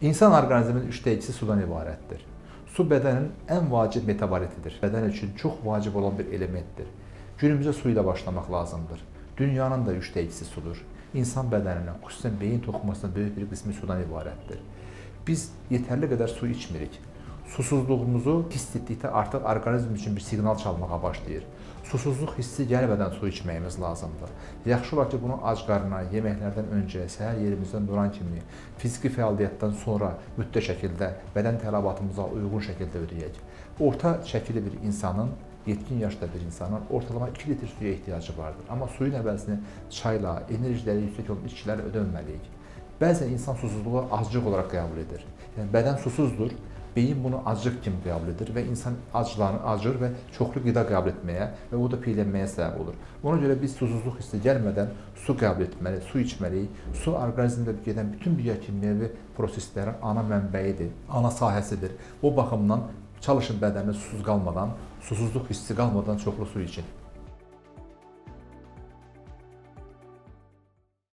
İnsan orqanizminin 2/3-ü sudan ibarətdir. Su bədənin ən vacib metabolitidir. Bədən üçün çox vacib olan bir elementdir. Günümüzə su ilə başlamaq lazımdır. Dünyanın da 2/3-ü sudur. İnsan bədəninin, xüsusən beyin toxumasının böyük bir qismi sudan ibarətdir. Biz yetərli qədər su içmirik. Susuzluğumuzu hiss etdikdə artıq orqanizm üçün bir siqnal çalmağa başlayır. Susuzluq hissi gəlmədən su içməyimiz lazımdır. Yaxşı olar ki, bunu ac qarına, yeməklərdən öncə, səhər yerimizdən duran kimi, fiziki fəaliyyətdən sonra mütləq şəkildə bədən tələbatımıza uyğun şəkildə ödəyək. Orta çəkili bir insanın, yetkin yaşda bir insanın ortalama 2 litr suya ehtiyacı vardır. Amma suyun əvəzini çayla, enerjiləri yüksək olan içkilərlə ödəməliyik. Bəzən insan susuzluğu aclıq olaraq qəbul edir. Yəni bədən susuzdur, beyin bunu aclıq kimi qəbul edir və insan acılarını acır və çoxlu qida qəbul etməyə və bu da piylənməyə səbəb olur. Ona görə biz susuzluq hissi gəlmədən su qəbul etməli, su içməliyik. Su orqanizmdə gedən bütün biokimyəvi proseslərin ana mənbəyidir, ana sahəsidir. Bu baxımdan çalışın bədəniniz susuz qalmadan, susuzluq hissi qalmadan çoxlu su için.